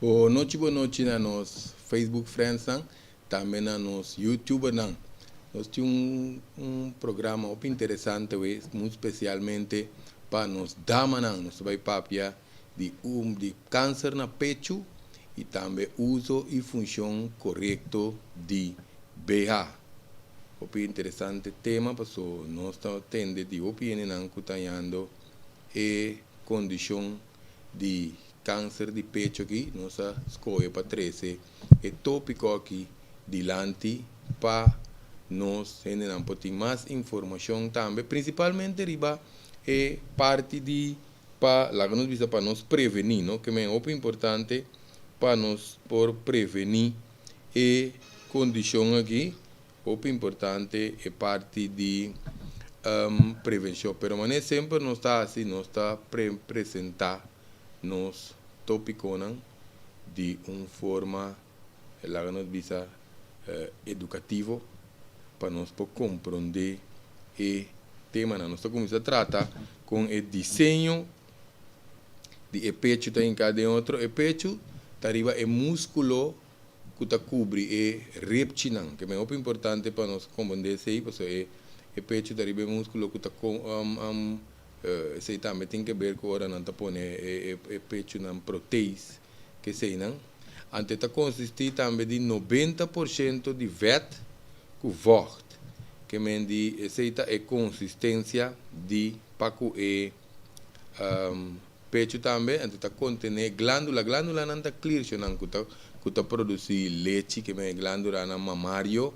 Bon nochi, bon nochi na nos Facebook friends nan, tambe na nos YouTuber nan. Nos tin un programa hopi interesante awe, muy specialmente pa nos damanan. Nos ta bay papia di un di cancer na pecho y tambe uso y funcion corecto di BH. Hopi interesante tema paso nos ta tende di hopi hendenan cu ta hañando e condicion di kanser di pecho aki, nos a skohe pa trese e tópiko aki dilanti pa nos hendenan por tin mas informashon tambe, prinsipalmente riba e parti di pa laga nos bisa pa nos prevení, no? Ke men hopi importante pa nos por prevení e kondishon aki. Hopi importante e parti di prevencion, pero manera semper nos ta haci, nos ta presenta nos topiconan di un forma, laga nos bisa, educativo pa nos por compronde e temanan. Nos ta cuminsa trata con e diseño di e pecho ta hinca den otro. E pecho ta riba e musculo ku ta kubri e repchinan. Ke men hopi importante pa nos komprendé esei, pasobra e e pechu ta riba e múskulo ku ta esei tambe tin ke ber ku ora nan ta pone e e pechunan proteis ke eseinan. Anto e ta konsistí tambe di 90% di vèt ku vògt. Ke men di esei ta e konsistensia di pa ku e Pechu tambe anto ta kontené glándula. Glándulanan ta klirchonan ku ta ku ta produsí lechi, ke men e glándulanan mamario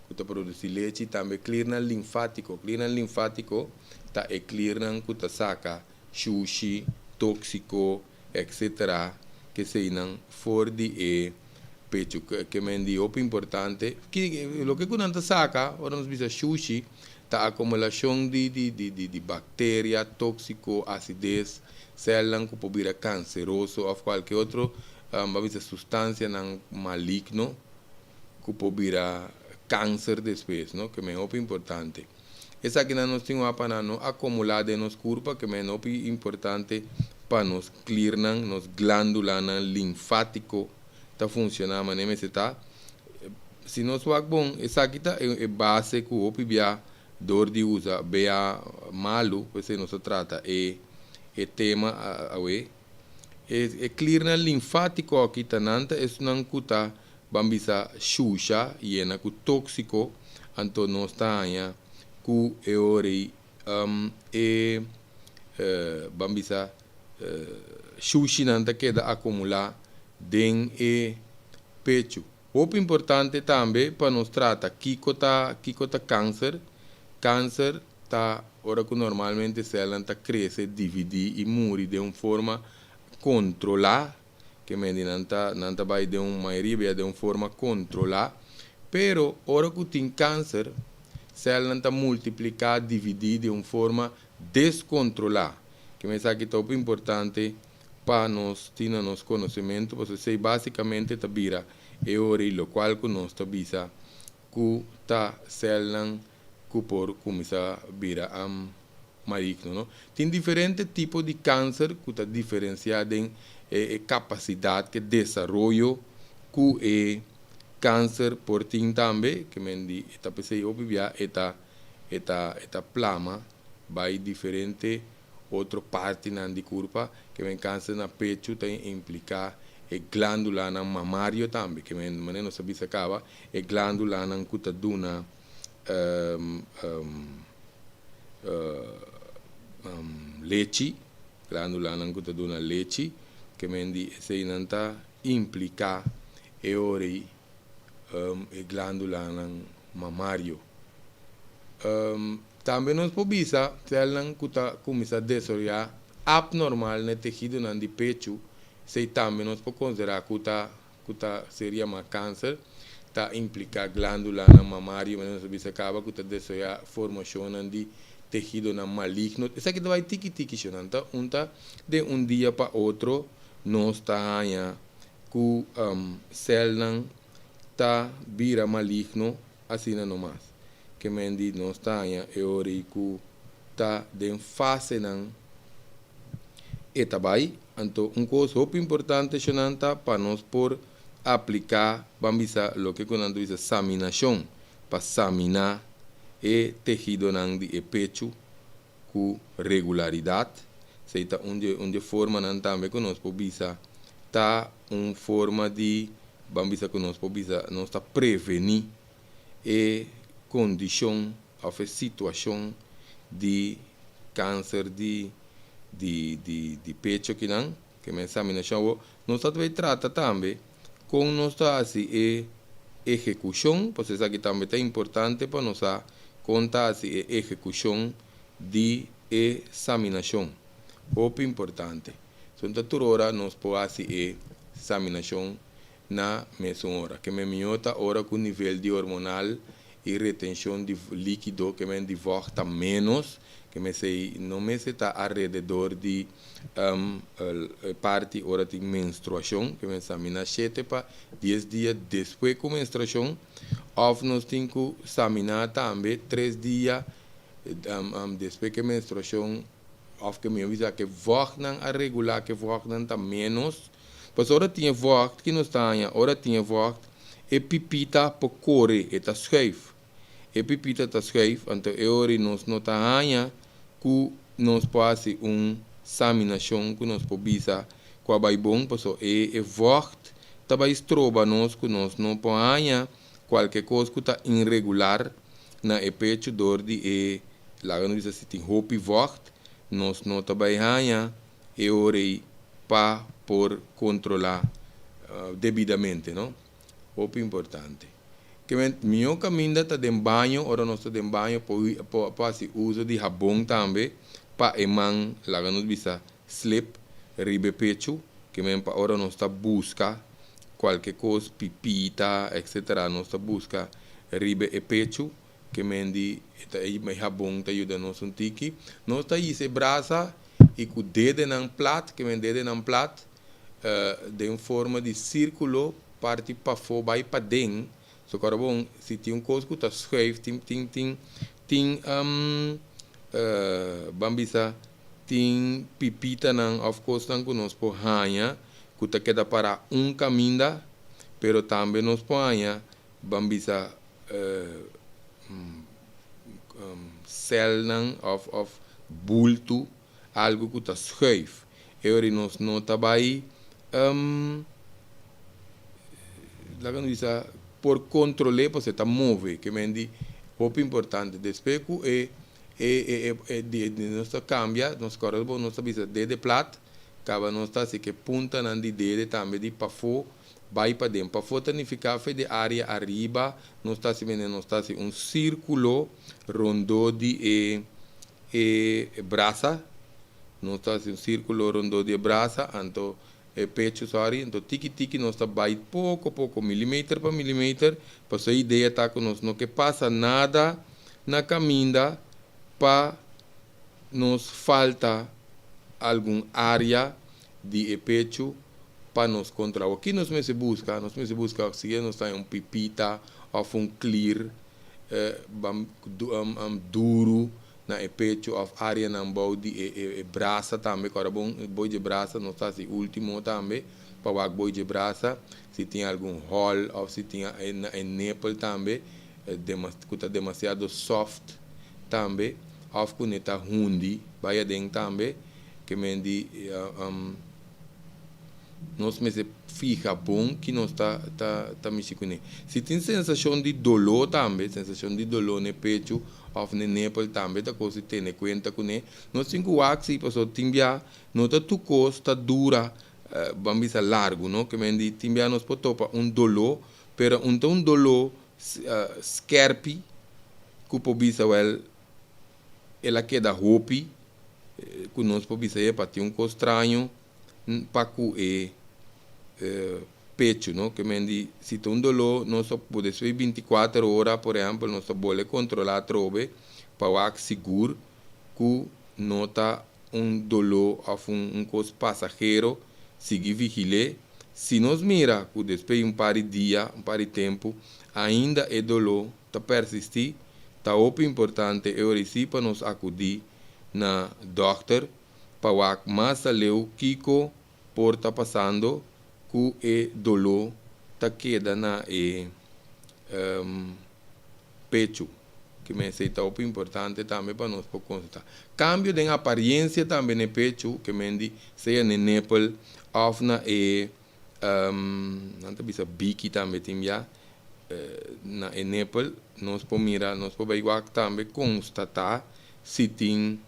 ku ta produsí lechi. Tambe klirnan linfátiko. Klirnan linfátiko ta e klirnan ku ta saka shushi, tóksiko, etcetera, keseinan for di e pechu. Ke men di hopi importante. Ki loke ku nan ta saka ora nos bisa shushi Ta akumulashon di di di di di bakteria, tóksiko, asides, sèlnan ku por bira kanseroso òf kualke otro bo a bisa sustansianan maligno ku por bira kanser despues, no? Ke men hopi importante. Esakinan nos tin wak pa nan no akumulá den nos kurpa, ke men hopi importante pa nos klirnan, nos glándulanan linfátiko ta funshoná manera mester ta. Si nos wak bon, esaki ta e base ku hopi bia dor di usa bea malu, p'esei nos ta trata e e tema awe. E e klirnan linfátiko aki ta nan ta esunnan ku ta ban bisa shusha, yena ku tóksiko, anto nos ta haña ku e ora ei e ban bisa shushinan ta keda akumulá den e pechu. Hopi importante tambe pa nos trata kiko ta kiko ta kanser. Kanser ta ora ku normalmente sèlnan ta krese, dividí i muri den un forma kontrolá, ke mende nan ta nan ta bai den un mayoria bia den un forma kontrolá. Pero ora ku tin kanser, sèlnan ta multipliká, dividí den un forma deskontrolá. Ke mende esaki ta hopi importante pa nos tin na nos konosementu, pasobra esei básikamente ta bira e ora i lokual ku nos ta bisa ku ta sèlnan ku por kuminsá bira maligno, no. Tin diferente tipo di kanser ku ta diferensiá den e kapasidat, ke desaroyo ku e kanser por tin tambe, ke men di e ta p'esei hopi bia e ta e ta e ta plama bai diferente Otro partinan di kurpa ke men kanser na pechu ta impliká e glándulanan mamario tambe, ke men manera nos a bisa kaba, e glándulanan ku ta duna lechi, glándulanan ku ta duna lechi, ke men di eseinan ta impliká e ora ei e glándulanan mamario. Tambe nos por bisa sèlnan ku ta kuminsá desaroyá apnormal na e tehidonan di pechu, esei tambe nos por konsiderá ku ta ku ta ser yamá kanser, ta impliká glándulanan mamario, manera nos a bisa kaba, ku ta desaroyá formashonnan di tehidonan maligno. Esaki ta bai tiki tiki shonnan ta un ta den un dia pa otro nos ta haña ku sèlnan ta bira maligno asina nomas. Ke men di nos ta haña e ora ei ku ta den fasenan e ta bai. Anto un kos hopi importante, shonan, ta pa nos por apliká, ban bisa, loke ku nan ta bisa saminashon, pa saminá e tehidonan di e pechu ku regularidat. Esei ta un di formanan tambe ku nos por bisa ta un forma di, ban bisa, ku nos por bisa nos ta prevení e kondishon òf e situashon di kanser di pechu akinan, ke men saminashon. Nos ta trata tambe kon nos ta hasi e ehekushon, pues esaki tambe ta importante pa nos kon ta hasi e ehekushon di e saminashon. Hopi importante. So, tur ora nos por hasi e saminashon na mesun ora. Ke men mihó ta ora ku nivel di hormonal i retenshon di líkido, ke men di vocht, ta menos, ke men sei no mester ta alrededor di parti ora di menstruashon, ke men saminá 7 pa 10 dia despues ku menstruashon, òf nos tin ku saminá tambe 3 dia despues ku menstruashon, òf ke mi bisa ku vochtnan a regulá, ku vochtnan ta menos. Pues ora tin vocht ku nos ta, ora tin vocht, e pipita por kore, e ta schuif. E pipita ta schuif, anto e ora nos no ta haña ku nos por hasi un saminashon ku nos por bisa ku a bai bon, paso e vocht ta bai stroba nos ku nos no por haña kualke kos ku ta irregular na e pechu dor di e, laga nos bisa, si tin hopi vocht, nos no ta bai haña e ora pa por kontrolá debidamente, no? Hopi importante. Ke men mihó kaminda ta den baño, ora nos ta den baño, por hasi uso di habon tambe, pa e man, laga nos bisa, slip riba pechu, ke men pa ora nos ta buska kualke kos, pipita, etc., nos ta buska riba e pechu, ke men di e habon ta yuda nos un tiki. Nos ta hisa brasa i ku dedenan plat, ke men dedenan plat, den forma di sírkulo, parti pafó bai paden. So awor bon, si tin un kos ku ta schuif, tin, ban bisa, tin pipitanan òf kosnan ku nos por haña ku ta keda para un kaminda, pero tambe nos por haña, ban bisa, celnan òf bulto, algu ku ta schuif. E ora nos no ta bai, laga nos bisa, por kontrolá, pues ta move, ke men di hopi importante. Despues ku e di nos ta kambia, nos kòrda bon, nos ta bisa dede plat, kaba nos ta hasi ku puntanan di dede tambe di pafó bai paden. Pafó ta nifiká for di área ariba, nos ta hasi, nos ta hasi un sírkulo rondó di e brasa, nos ta hasi un sírkulo rondó di e brasa, anto e pechu, sorry, anto tiki tiki nos ta bai poko poko, milimeter pa milimeter, paso e idea ta ku nos no ke pasa nada na kaminda pa nos falta algun área di e pechu pa nos kontrolá. Aki nos mester buska si nos tin un pipita òf un klier duru na e pechu òf áreanan bou di e brasa tambe. Awor bon, bou di brasa nos ta hasi último tambe pa wak bou di brasa si tin algun hòl òf si tin e nèpel tambe ku ta demasiado soft tambe òf ku ta hundi bai aden tambe. Ke men di nos mester fiha bon ku nos ta mishi kuné. Si tin sensashon di doló tambe, sensashon di doló na pechu òf na nèpel tambe ta kos di tene kuenta kuné. Nos tin ku wak si, pasobra tin bia no ta tur kos ta dura, ban bisa, largu, no? Ke men di tin bia nos por topa un doló, pero un ta un doló skèrpi ku por bisa wèl el a keda hopi, ku nos por bisa pa tin un kos straño pa ku e pechu, no? Ke men di si ta un doló, nos por despues 24 ora, por ehèmpel, nos ta bolbe kontrolá atrobe pa wak sigur ku no ta un doló òf un kos pasahero, sigui vigilá. Si nos mira ku despues un par di dia, un par di tempu, ainda e doló ta persistí, ta hopi importante e ora sí pa nos akudí na dòkter pa wak mas aleu kiko. Por ta pasando ku e doló ta keda na e pechu. Ke men esei ta hopi importante tambe pa nos por konstatá. Kambio den apariencia tambe na e pechu, ke men di sea na e nipple òf na e nan ta bisa biki tambe tin bia na e nipple, nos por mira, nos por bai wak tambe konstatá si tin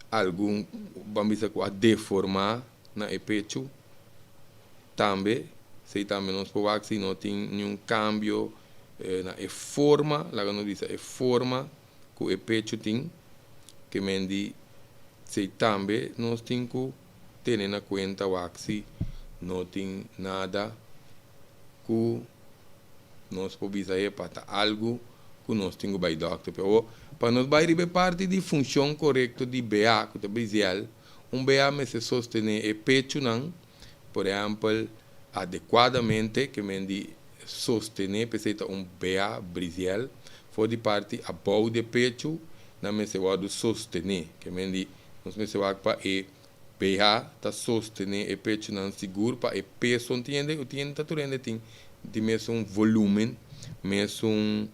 algun, ban bisa ku a deformá na e pechu tambe. Esei tambe nos por wak si no tin niun kambio na e forma, laga nos bisa e forma ku e pechu tin, ke men di esei tambe nos tin ku tene na kuenta wak si no tin nada ku nos por bisa epa ta algu ku nos tin ku bai dòkter. Pero pa nos bai riba e parti di funshon korekto di BA ku ta brisial, un BA mester sostené e pechunan, por ehèmpel, adekuadamente, ke men di sostené, p'esei ta un BA brisial, for di parti abou di e pechu nan mester wòrdu sostené, ke men di nos mester wak pa e BH ta sostené e pechunan sigur pa e peso un tin hende un tin hende ta tur hende tin di mesun volumen, mesun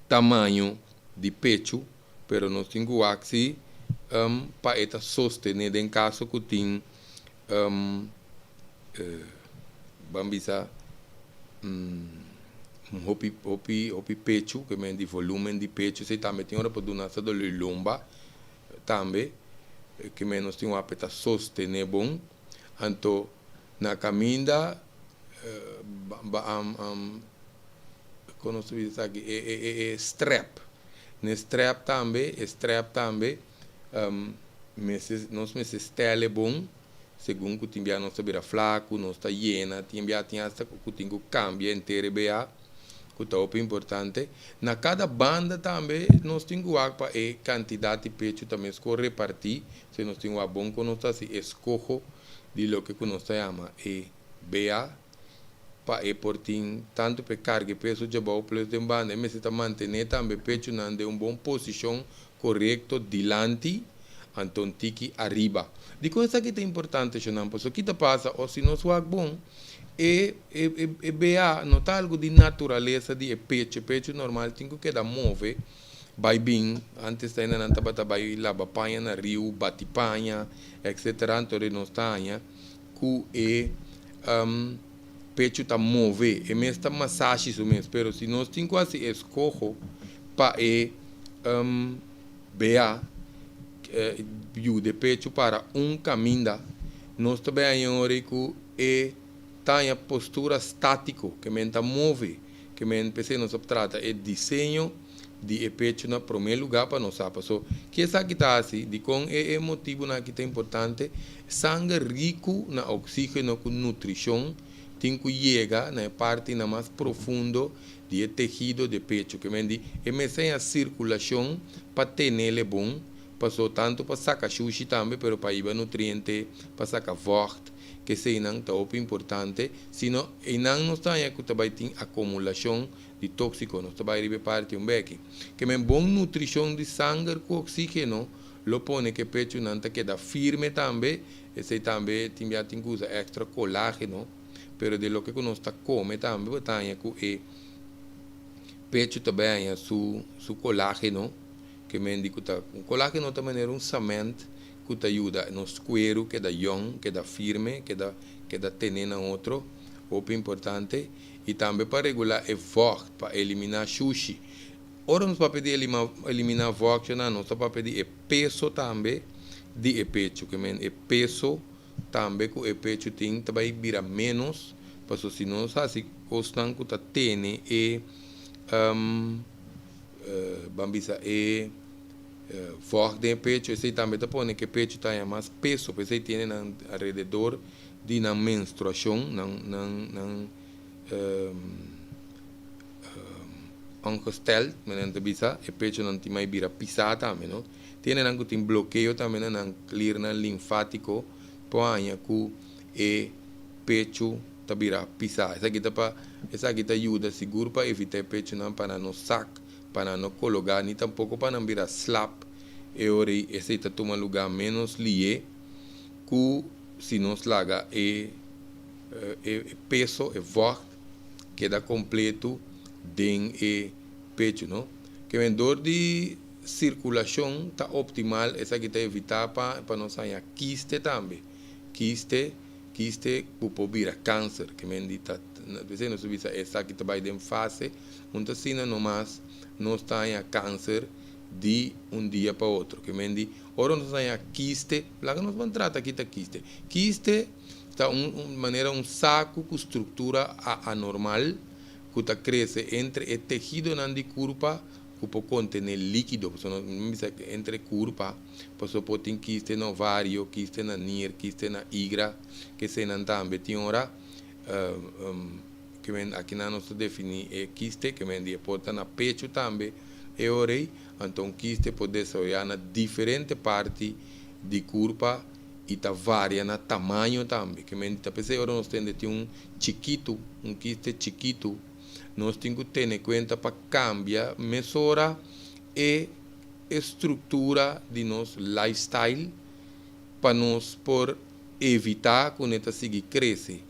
tamaño di pechu, pero nos tin ku wak si pa e ta sostené den kaso ku tin ban bisa hopi hopi hopi pechu ke men di volumen di pechu esei tambe tin ora por duna hasta dolor di lomba tambe ke men nos tin wak pa e ta sostené bon anto na kaminda kon nos ta bisa esaki e strap na e strap tambe e strap tambe mester nos mester stel e bon segun ku tin bia nos ta bira flaku nos ta yena tin bia tin hasta ku tin ku kambia henter e bia ku ta hopi importante na kada banda tambe nos tin ku wak pa e kantidat di pechu ta meskor reparti si nos tin wak bon kon nos ta hasi eskoho di loke ku nos ta yama e bia pa e por tin tantu pa e karga e peso djabou plus den banda e mester ta mantené tambe pechunan den un bon posishon korekto dilanti anto un tiki ariba. Dikon esaki ta importante shonnan? Pasobra ki ta pasa o si nos wak bon e e bea no ta algu di naturalesa di e pechu, e pechu normal tin ku keda move bai bin, antes ta hende nan tabata bai laba paña na riu, bati paña etcetera anto nos ta haña ku e pechu ta move, e mes ta masashi su mes, pero si nos tin ku hasi eskoho pa e bea yuda e pechu para un kaminda, nos ta bay haña ora ku e ta haña postura statiko, ke men ta move, ke men p'esei nos a trata e diseño di e pechu na promé lugá pa nos sa paso ke esaki ta hasi, dikon e e motibunan aki ta importante, sanger riku na oksígeno ku nutrishon tin ku yega na e partinan mas profundo di e tehido di e pechu, ke men di e mester haña sirkulashon pa tenel e bon, paso tantu pa saka shushi tambe pero pa hiba nutriente, pa saka vògt, keseinan ta hopi importante, sino einan nos ta haña ku ta bai tin akomulashon di tóksiko, nos ta bai riba e parti un beki. Ke men bon nutrishon di sanger ku oksígeno lo pone ku e pechunan ta keda firme tambe, esei tambe tin bia tin ku usa èkstra kolágeno, pero di loke ku nos ta kome tambe bo ta haña ku e pechu ta bai haña su su kolágeno, ke men di ku ta kolágeno ta manera un samènt ku ta yuda nos kueru keda yòn, keda firme, keda keda tene na otro, hopi importante. I tambe pa regulá e vògt, pa eliminá shushi. Ora nos papia di eliminá vògt nan, nos ta papia di e peso tambe di e pechu. Ke men e peso tambe ku e pechu tin ta bai bira ménos, pasobra si nos hasi kosnan ku ta tene e, ban bisa e vògt den e pechu, esei tambe ta pone ku e pechu ta haña mas peso. P'esei tene nan alrededor di nan menstruashon, nan nan nan ongesteld, manera nan ta bisa, e pechonan tin mai bira pisá tambe, no. Tin hendenan ku tin blokeo tambe na nan klirnan linfátiko por haña ku e pechu ta bira pisá. Esaki ta pa esaki ta yuda sigur pa evitá e pechonan pa nan no sak, pa nan no kologá, ni tampoko pa nan bira slap. E ora ei esei ta tuma lugá ménos lié. Ku si nos laga e e peso, e vocht, keda kompleto den e pechu, no? Ke men dor di sirkulashon ta optimal, esaki ta evitá pa nos haña kiste tambe. Kiste, kiste ku por bira kanser. Ke men di ta, p'esei nos ta bisa esaki ta bai den fase, un ta asina nomas nos ta haña kanser di un dia pa otro. Ke men di ora nos haña kiste, laga nos ban trata kita kiste. Kiste ta un manera un saku ku struktura anormal ku ta krese entre e tehidonan di kurpa ku por kontené líkido. Pasobra nos bisa entre kurpa, pasobra por tin kiste na ovario, kiste na nir, kiste na igra, kesenan tambe tin ora. Ke men akinan nos ta definí e kiste, ke men di e por ta na pechu tambe e ora ei. Anto un kiste por desaroyá na diferente parti di kurpa i ta varia na tamaño tambe. Ke men di ta p'esei ora nos tende tin un chikitu, un kiste chikitu, nos tin ku tene kuenta pa kambia mesora e struktura di nos lifestyle pa nos por evitá ku ne ta sigui krese.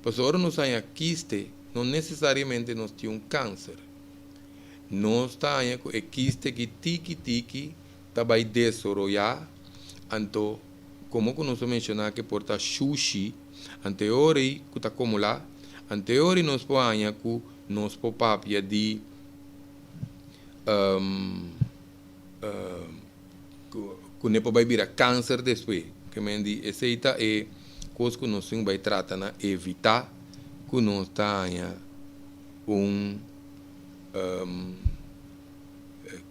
Pasobra ora nos haña kiste, no nesesariamente nos tin un kanser. Nos ta haña ku e kiste ki tiki tiki ta bai desoroyá, anto komo ku nos a menshoná ku e por ta shushi, anto e ora ei ku ta akumulá, anto e ora ei nos por haña ku nos por papia di ku ne por bai bira kanser despues. Ke men di esei ta e kos ku nos tin bai trata na evitá ku nos ta haña un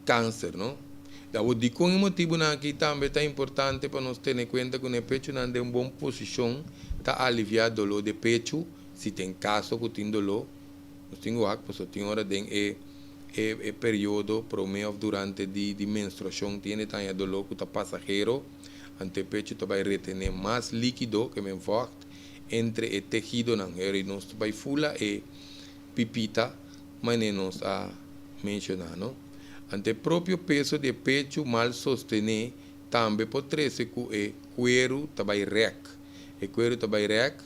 kanser, no? Awor dikon e motibunan aki tambe ta importante pa nos tene kuenta ku ne pechunan den un bon posishon ta aliviá doló de pechu, si ten kaso ku tin doló, nos tin wak pasobra tin ora den e e periodo promé òf durante di di menstruashon tin hende ta haña doló ku ta pasahero, anto e pechu ta bai retené mas líkido, ke men vocht, entre e tehidonan. E nos ta bai fula e pipita manera nos a menshoná, no? Anto e propio peso di e pechu mal sostené tambe por trese ku e kueru ta bai rèk. E kueru ta bai rèk,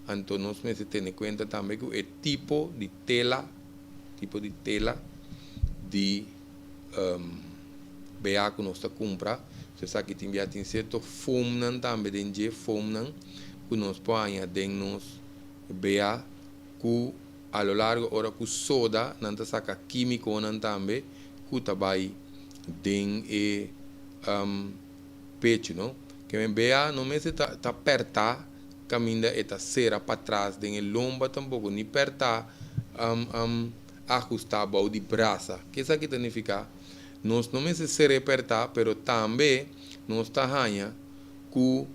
anto nos mester tene kuenta tambe ku e tipo di tela, tipo di tela di bea ku nos ta kumpra. So esaki tin bia tin sierto foamnan tambe den dje, foamnan ku nos por haña den nos bea ku a lo largo ora ku soda nan ta saka kímikonan tambe ku ta bai den e pechu no. Ke men bea no mester ta ta pèrtá kaminda e ta sera patras den e lomba tampoko ni pèrtá ahustá bou di brasa. Ke esaki ta nifiká? Nos no mester ser'é pèrtá pero tambe nos ta haña ku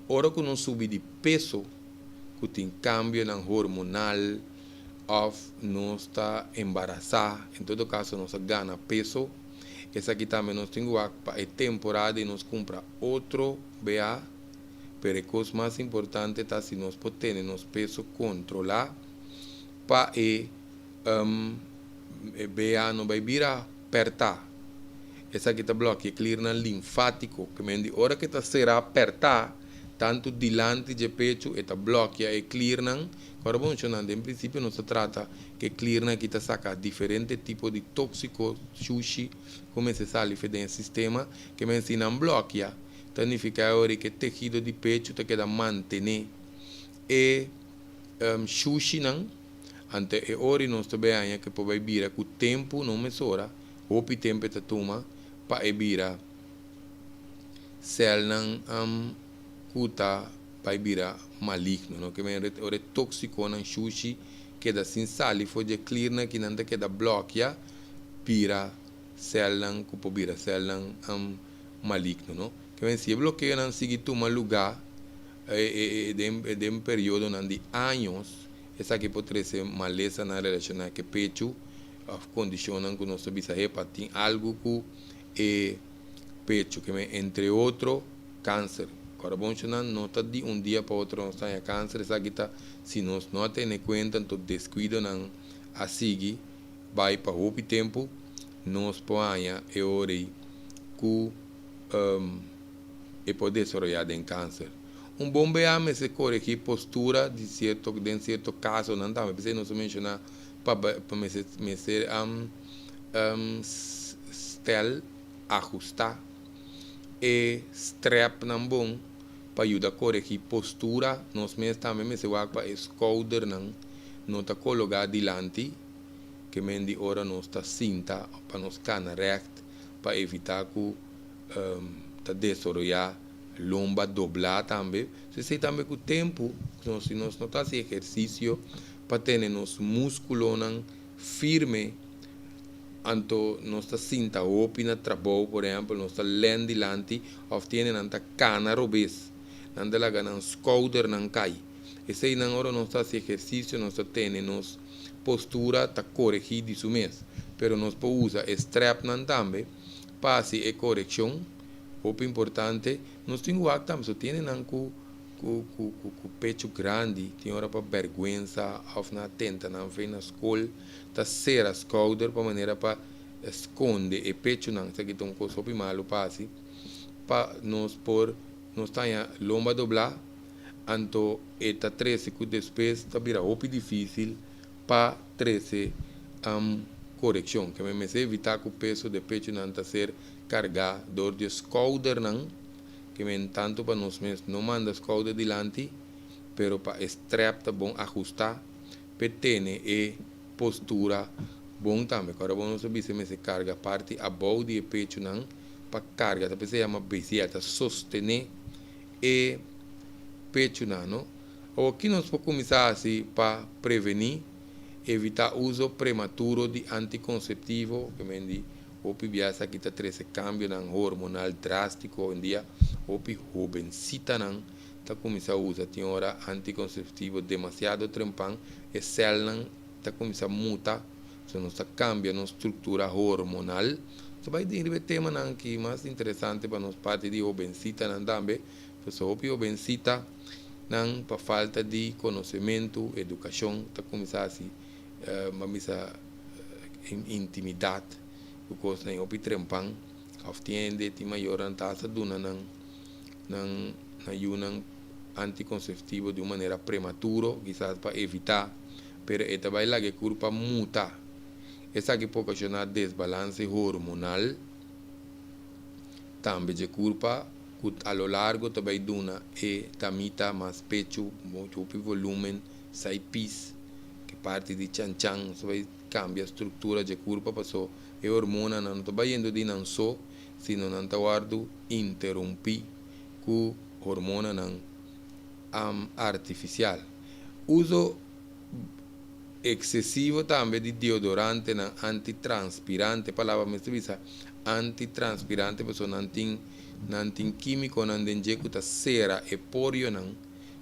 ora ku nos subi di peso ku tin kambionan hormonal òf nos ta embarasá, en todo kaso nos a gana peso, esaki tambe nos tin ku wak pa e temporada di nos kumpra otro bea, pero e kos mas importante ta si nos por tene nos peso kontrolá pa e bea no bai bira pèrtá. Esaki ta blòkia e klirnan linfátiko, ke men di ora ke ta será pèrtá, Tantu dilanti dje pechu e ta blòkia e klirnan. Ora bo menshoná den prinsipio nos ta trata ku e klirnan aki ta saka diferente tipo di tóksiko, shushi, ku mester sali fe den e sistema. Ke men si nan blòkia ta nifiká e ora ku e tehido di pechu ta keda mantené e shushinan. Anto e ora nos ta bai haña ku e por bai bira ku tempu, no mesora, hopi tempu e ta tuma pa e bira. Sèlnan ku ta bai bira maligno, no? Ke men ora e tóksikonan shushi keda sin sali for dje klirnan ki nan ta keda blòkia bira sèlnan ku por bira sèlnan maligno, no? Ke men si e blokeonan sigui tuma lugá den den periodonan di años, esaki por trese malesanan relashoná ku e pechu òf kondishonnan ku nos ta bisa hepa tin algu ku e pecho ke men entre otro kanser. Ora bon shonnan no ta di un dia pa otro nos ta haña kanser, esaki ta si nos no a tene kuenta anto deskuidonan a sigui bai pa hopi tempu nos por haña e ora ei ku. e por desaroyá den kanser. Un bon BH mester koregí postura di sierto den sierto kasonan tambe. P'esei nos a menshoná pa pa mester mester stèl ahustá e strèpnan bon pa yuda koregí postura. Nos mes tambe mester wak pa e skoudernan no ta kologá dilanti ke men di ora nos ta sinta pa nos kana règt pa evitá ku ta desaroyá lomba doblá tambe. So esei tambe ku tempu nos si nos no ta hasi ehersisio pa tene nos múskulonan firme anto nos ta sinta hopi na trabou por ehèmpel nos ta lèn dilanti òf tiene nan ta kana robes nan ta laga nan skoudernan kai. Eseinan ora nos ta hasi ehersisio nos ta tene nos postura ta koregí di su mes pero nos por usa e strèpnan tambe. Pa hasi e korekshon hopi importante nos tin wak tambe so tiene nan ku ku ku ku pechu grandi tin ora pa bèrgwensa òf nan a tenta nan fe na skol ta sera skouder pa manera pa skonde e pechunan esaki ta un kos hopi malu pa hasi pa nos por nos ta haña lomba doblá anto e ta trese ku despues ta bira hopi difísil pa trese korekshon. Ke men mester evitá ku peso de pechunan ta ser kargá dor di e skoudernan. Ke men tantu pa nos mes no manda skouder dilanti, pero pa e strèp ta bon ahustá p'e tene e postura bon tambe. Kòrda bon nos a bisa mester karga parti abou di e pechunan pa karga ta p'esei yama bcl ta sostené e pechunan no. Awor ki nos por kuminsá hasi pa prevení, evitá uso prematuro di antikonseptivo? Ke men di hopi bia esaki ta trese kambionan hormonal drástiko. Hoendia hopi hobensitanan ta kuminsá usa tin ora antikonseptivo demasiado trempan, e sèlnan ta kuminsá muta, so nos ta kambia nos struktura hormonal. Nos ta bai den riba e temanan aki mas interesante pa nos parti di hobensitanan tambe, pasobra hopi hobensita. Nan pa falta di konosementu, edukashon ta kuminsá hasi ban bisa intimidat ku kosnan i hopi trempan òf tin hende tin mayornan ta hasta duna nan nan yunan antikonseptivo di un manera prematuro kisas pa evitá pero e ta bai laga e kurpa muta esaki por okashoná desbalanse hormonal. Tambe dje kurpa ku a lo largo ta bai duna e damita mas pechu, hopi volumen, sai pis, ke parti di chanchan ta bai kambia struktura dje kurpa paso e hormonanan no ta bayendo di nan so, sino nan ta wòrdu interumpi ku hormonanan artifisial. Uso Eksesivo tambe di deodorantenan antitranspirante, palabra mester bisa antitranspirante pasobra nan tin nan tin kímikonan den dje ku ta sera e porionan.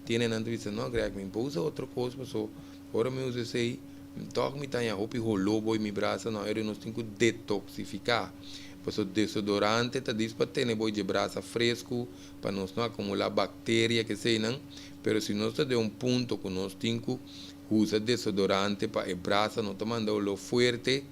Tiene nan ta bisa no Greg mi por usa otro kos paso ora mi usa esei tòg mi ta haña hopi holó bo i mi brasa no ero nos tin ku detoksifiká paso desodorante ta dis pa tene bo dje brasa fresku pa nos no akumulá bakteria keseinan pero si nos ta den un punto ku nos tin ku Usa desodorante pa e brasa no ta manda olor fuerte.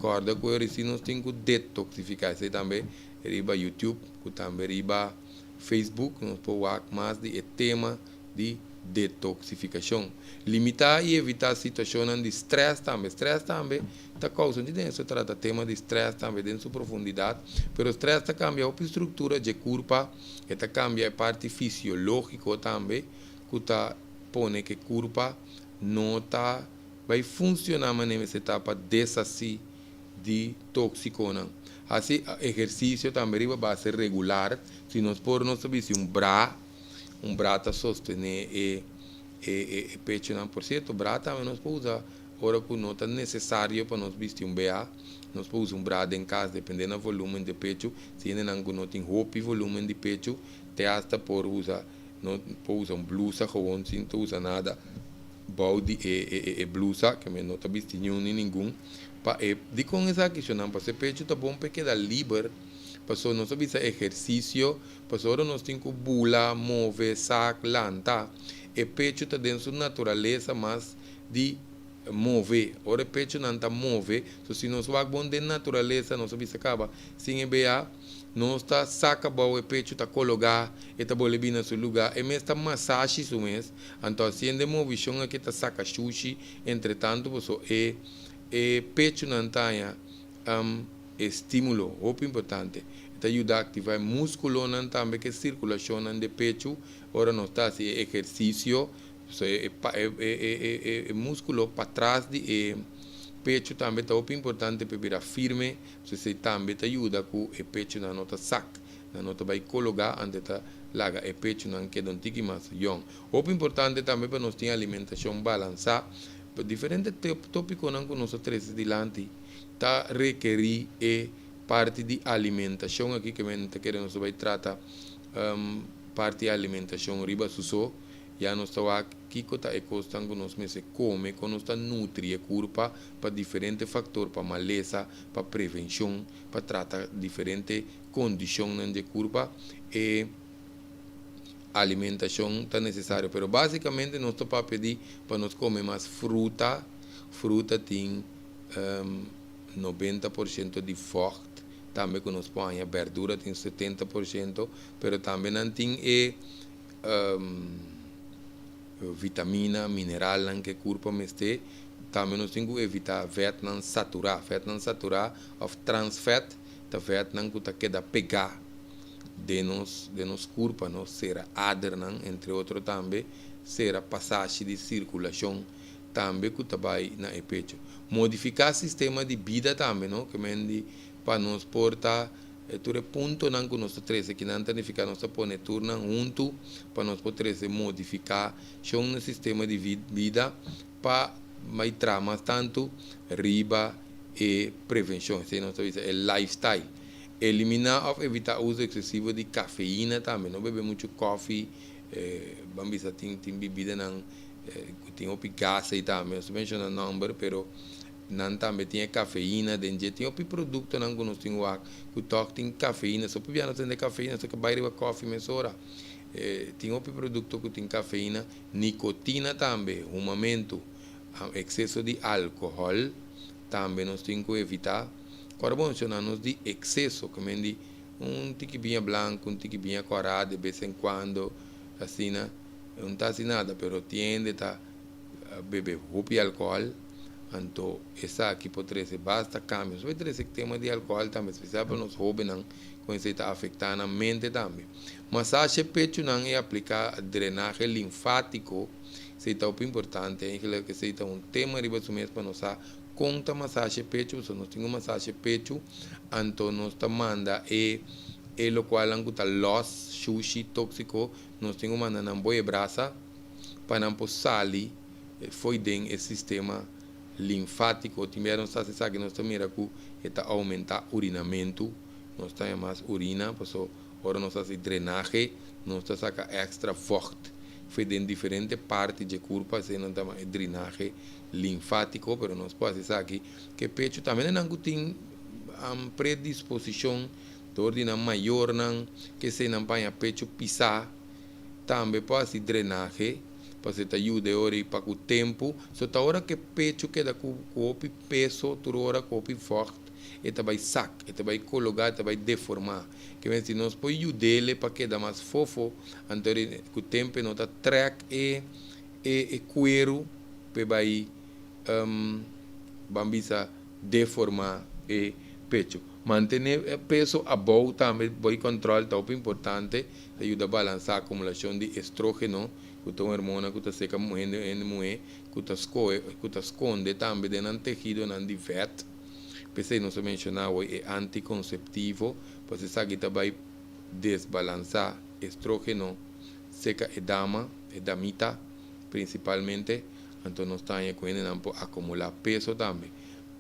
Corda cu e risi nos tin cu detoxifica. Esey tambe riba YouTube cu tambe riba Facebook nos por wak mas di e tema di detoxificacion. Limita y evita situacionnan di stress tambe. Stress tambe ta causa, un den eso trata tema di stress tambe den su profundidad, pero stress ta cambia hopi structura dje curpa, e ta cambia e parti fisiologico tambe cu ta pone ku e kurpa no ta bai funshoná manera mester ta pa deshasí di tóksikonan. Hasi ehersisio tambe riba base regular. Si nos por nos ta bisti un bra, un bra ta sostené e e pechonan. Por sierto, bra tambe nos por usa ora ku no ta nesesario pa nos bisti un BH. Nos por usa un bra den kas dependé na volúmen di pechu. Si hendenan ku no tin hopi volúmen di pechu te asta por usa. No por usa un blusa gewoon sin ta usa nada bou di e e blusa ke men no ta bisti niun ni ningun pa e dikon esaki shonnan pasobra e pecho ta bon pa e keda liber pasobra nos ta bisa ehersisio pasobra ora nos tin ku bula move sak lanta e pecho ta den su naturalesa mas di. Move, ora e pechunan ta move, so si nos wak bon den naturalesa, nos a bisa kaba, sin e bea, nos ta saka bou e pechu ta kologá, e ta bolbe bini na su lugá, e mes ta masashi su mes, anto hasiendo e movishon aki ta saka shushi, entretantu boso e e pechunan ta haña estímulo, hopi importante. E ta yuda aktivá e múskulonan tambe ku e sirkulashonnan di pechu ora nos ta hasi e ehersisio. So e e musculo patras di e pecho tambe ta hopi importante pa e bira firme, so esey tambe ta yuda cu e pechonan no ta sak, nan no ta bay cologa, ante ta laga e pechonan keda un tiki mas yong. Hopi importante tambe pa nos tin alimentacion balansa, pa diferente topiconan cu nos a trece dilanti ta rekeri e parti di alimentacion aki, ke men ta kere nos ta bay trata parti di alimentacion riba su so. Ya nos ta wak kiko ta e kosnan ku nos mester kome, kon nos ta nutri e kurpa pa diferente faktor, pa malesa, pa prevenshon, pa trata diferente kondishonnan di e kurpa. E alimentashon ta nesesario, pero basikamente nos ta papia di pa nos kome mas fruta. Fruta tin 90% di vògt, tambe ku nos por haña bèrdura tin 70%, pero tambe nan tin e Vitamina, mineralnan ku e kurpo mester. Tambe nos tin ku evitá vètnan saturá. Vètnan saturá òf transvèt ta vètnan ku ta keda pegá den nos den nos kurpa, no sera adernan, entre otro tambe sera pasashi di sirkulashon tambe ku ta bai na e pecho. Modifiká sistema di bida tambe, no, ke men di pa nos por ta E tur e puntonan ku nos ta trese kinan ta nifiká nos ta pone turnan huntu pa nos por trese modifikashon na sistema di bida pa bai traha mas tantu riba e prevenshon, esei nos ta bisa e lifestyle. Eliminá òf evitá uso eksesivo di kafeina tambe, no bebe muchu kòfi, ban bisa tin tin bibidanan ku tin hopi gas ei tambe, nos ta menshoná nòmber pero Nan tambe tin e kafeina den dje. Tin hopi produktonan ku nos tin wak ku tòg tin kafeina. So pabia nos tende kafeina so ke bai riba kòfi mesora. Tin hopi produkto ku tin kafeina. Nikotina tambe, humamentu, ekseso di alkohòl tambe nos tin ku evitá. Kòrda bo menshoná nos di ekseso, ke men di un tiki biña blanku, un tiki biña kòrá de bes en kuando, asina. No ta hasi nada, pero tin hende ta bebe hopi alcohol, anto esaki por trece basta cambio. Nos por trece tema di alcohol tambe, especial pa nos hobennan con esey ta afecta nan mente tambe. Masaje pechunan y aplica drenahe linfatico, esey ta hopi importante. Eigenlijk esey ta un tema riba su mes pa nos sa con ta masaje pechu, pasobra nos tin un masaje pechu, anto nos ta manda e e locualnan cu ta los, shushi, toxico, nos tin cu manda nan boe brasa. pa nan por sali fo'i den e sistema linfátiko. Tin bia nos ta hasi esaki nos ta mira ku e ta oumentá urinamentu, nos ta haña mas urina paso ora nos hasi drenahe nos ta saka èkstra vògt fo'i den diferente parti dje kurpa, esei nan ta yama e drenahe linfátiko, pero nos por hasi esaki ku e pechu tambe na nan ku tin predisposishon dor di nan mayornan ke esei nan paña pechu pisá. Tambe por hasi drenahe, pasobra e ta yuda e ora ei pa ku tempu. So ta ora ku e pechu keda ku hopi peso tur ora, ku hopi vògt, e ta bai sak, e ta bai kologá, e ta bai deformá. Ke mester si nos por yud'el pa keda mas fofo, anto ku tempu e no ta trèk e e kueru pa e bai ban bisa deformá e pechu. Mantené e peso abou tambe boi kòntròl ta hopi importante, ta yuda balansá akumulashon di estrógeno, ku ta un hormona ku ta seka hende hende muhé ku ta skohe ku ta skonde tambe den nan tehidonan di vèt. P'esei nos a menshoná awor e antikonseptivo, pasobra esaki ta bai desbalansá estrógeno seka e dama, e damita prinsipalmente, anto nos ta haña ku hendenan por akumulá peso tambe.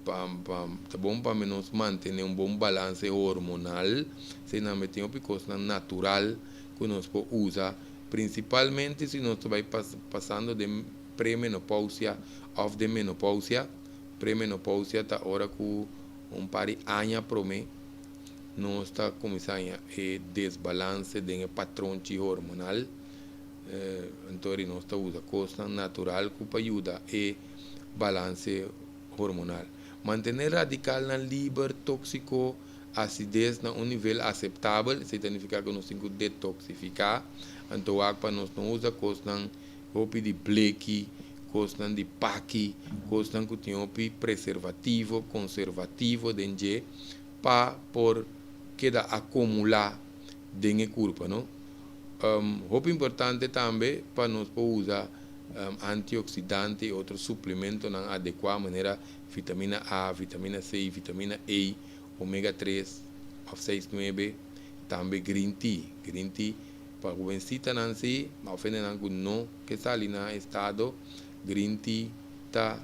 Pa pa ta bon pa nos mantene un bon balance hormonal, esei nan tin hopi cosnan natural cu nos por usa, principalmente si nos ta bay pasando den premenopausia of den menopausia. Premenopausia ta ora cu un par di aña prome nos ta cuminsa haña e desbalance den e patronchi hormonal, anto nos ta usa cosnan natural cu pa yuda e. balanse hormonal. Mantené radikalnan liber, tóksiko, asides na un nivel aseptabel, esei ta nifiká ku nos tin ku detoksifiká, anto wak pa nos no usa kosnan hopi di bleki, kosnan di paki, kosnan ku tin hopi preservativo, konservativo den dje pa por keda akomulá den e kurpa no. Hopi importante tambe pa nos por usa antioksidante i otro suplementonan adekuá manera vitamina A, vitamina C, vitamina E, omega tres òf seis nuebe, tambe green tea. Green tea pa hobensitanan si, òf hendenan ku no ke sali na estado, green tea ta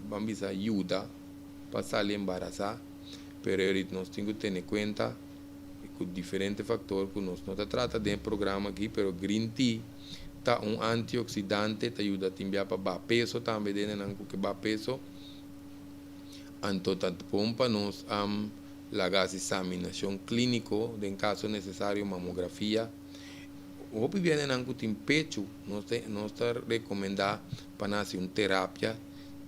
ban bisa yuda pa sali embarasá, pero erit nos tin ku tene kuenta ku diferente faktor ku nos no ta trata den e programa aki, pero green tea ta un antioksidante, ta yuda tin bia pa baha peso tambe den hendenan ku ke baha peso. Anto ta bon pa nos laga hasi saminashon klíniko, den kaso nesesario mamografia. Hopi bia hendenan ku tin pechu nos ta nos ta rekomendá pa nan hasi un terapia.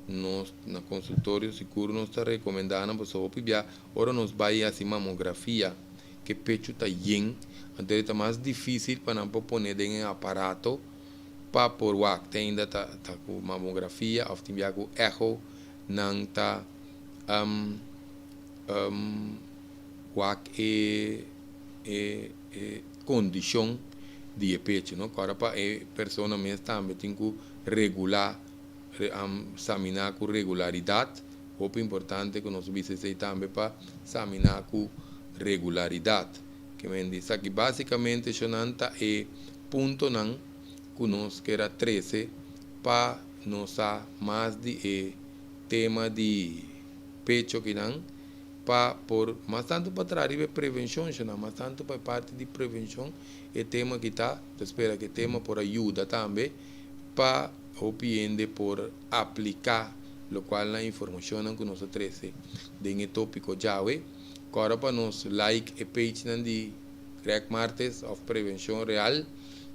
Nos na konsultorio sigur nos ta rekomendá nan pasobra hopi bia ora nos bai hasi mamografia ke pechu ta yen, anto e ta mas difísil pa nan por pone den e aparato pa por wak. Te ainda ta ta ku mamografia òf tin bia ku echo nan ta wak e e e kondishon di e pechu no. Kòrda pa e persona mes tambe tin ku regulá saminá ku regularidat. Hopi importante ku nos bisa esei tambe pa saminá ku regularidat. Ke men di esaki básikamente eshonan ta e puntonan ku nos ker a trese pa nos sa mas di e tema di pecho kinan pa por mas tantu pa traha riba e prevenshon eshonan mas tantu pa e parti di prevenshon e tema ki ta ta spera ku e tema por a yuda tambe pa hopi hende por apliká lokual nan informashonnan ku nos a trese den e tópiko djawe. Kòrda pa nos like e pagenan di Greg Martes òf Prevenshon Real,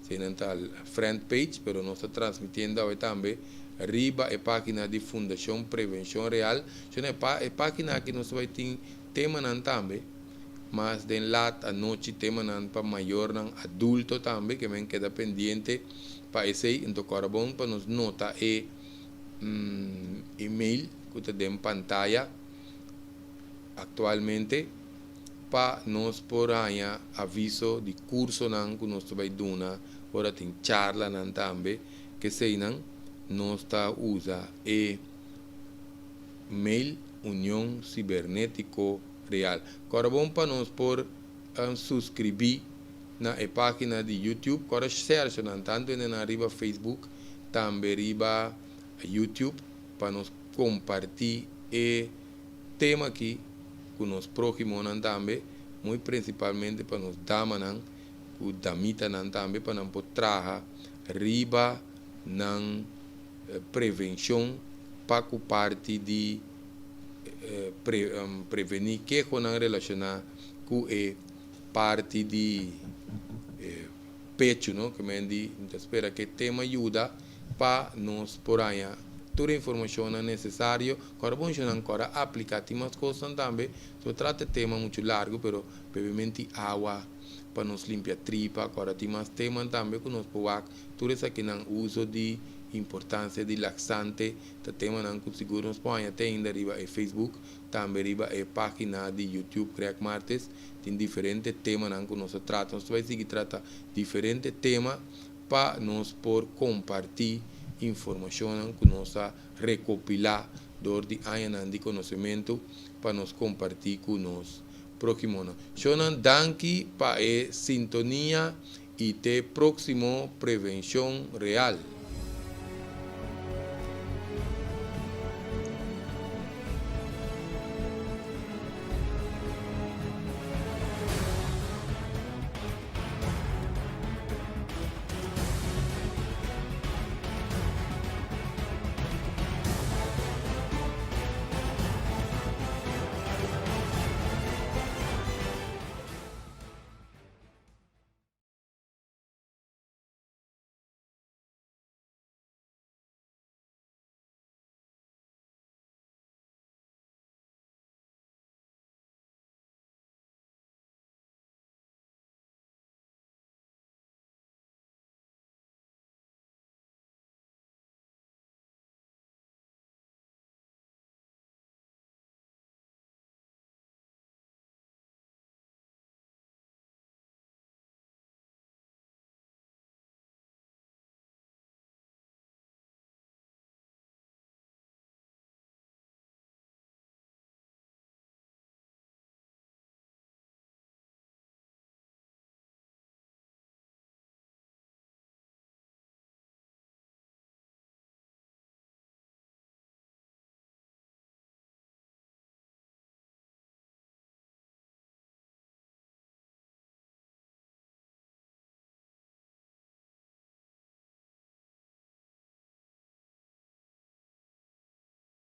eseinan ta friend page, pero nos ta transmitiendo awe tambe riba e página di Fundashon Prevenshon Real. Shon e e página aki nos ta bai tin temanan tambe, mas den lat anochi temanan pa mayornan adulto tambe ke men keda pendiente pa esei. Enton kòrda bon pa nos nota e email ku ta den pantaya aktualmente pa nos por haña aviso di kursonan ku nos ta bai duna ora tin charlanan tambe keseinan nos ta usa e mail Union Cibernetico Real. Kòrda bon pa nos por suskribí na e página di YouTube. Kòrda share nan tantu hendenan riba Facebook tambe riba YouTube pa nos kompartí e tema aki ku nos próhimonan tambe, muy prinsipalmente pa nos damanan ku damitanan tambe pa nan por traha riba nan prevenshon pa ku parti di prevení kehonan relashoná ku e parti di pechu no ke men di mi ta spera ke tema yuda pa nos por haña tur e informashonnan nesesario kòrda bon shonnan kòrda apliká tin mas kosnan tambe so trata e tema muchu largu pero bebementi awa pa nos limpia tripa kòrda tin mas teman tambe ku nos por wak Tur esakinan uso di importancia di laxante ta temanan cu sigur nos por haña te ainda riba e Facebook, tambe riba e pagina di YouTube Greg Martes. Tin diferente temanan cu nos a trata. Nos ta bay sigui trata diferente tema pa nos por comparti informacionnan cu nos a recopila door di añanan di conocemento pa nos comparti cu nos proximonan. Shownan danki pa e sintonia. I te próksimo Prevenshon Real.